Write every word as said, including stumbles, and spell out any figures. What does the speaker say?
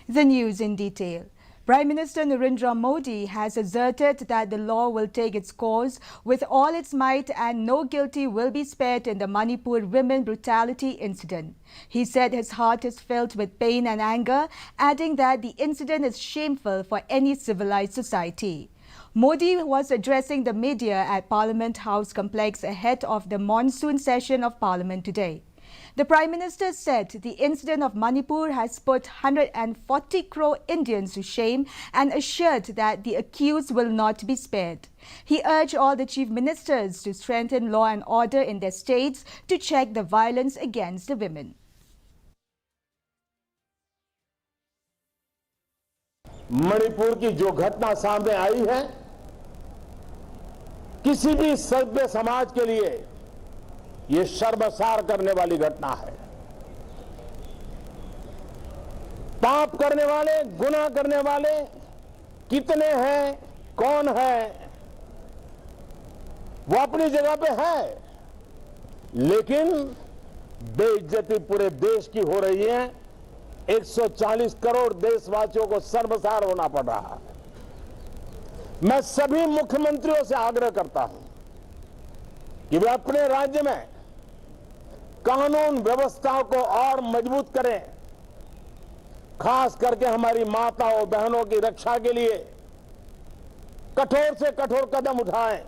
The news in detail. Prime Minister Narendra Modi has asserted that the law will take its course with all its might and no guilty will be spared in the Manipur women brutality incident. He said his heart is filled with pain and anger, adding that the incident is shameful for any civilized society. Modi was addressing the media at Parliament House complex ahead of the monsoon session of Parliament today. The Prime Minister said the incident of Manipur has put one hundred forty crore Indians to shame and assured that the accused will not be spared. He urged all the chief ministers to strengthen law and order in their states to check the violence against the women. मणिपुर की जो घटना सामने आई है, किसी भी सभ्य समाज के लिए ये शर्मसार करने वाली घटना है। पाप करने वाले, गुनाह करने वाले कितने हैं, कौन है, वो अपनी जगह पे है, लेकिन बेइज्जती पूरे देश की हो रही है। एक सौ चालीस करोड़ देशवासियों को शर्मसार होना पड़ रहा है। मैं सभी मुख्यमंत्रियों से आग्रह करता हूं कि वे अपने राज्य में कानून व्यवस्था को और मजबूत करें, खास करके हमारी माताओं बहनों की रक्षा के लिए कठोर से कठोर कदम उठाएं।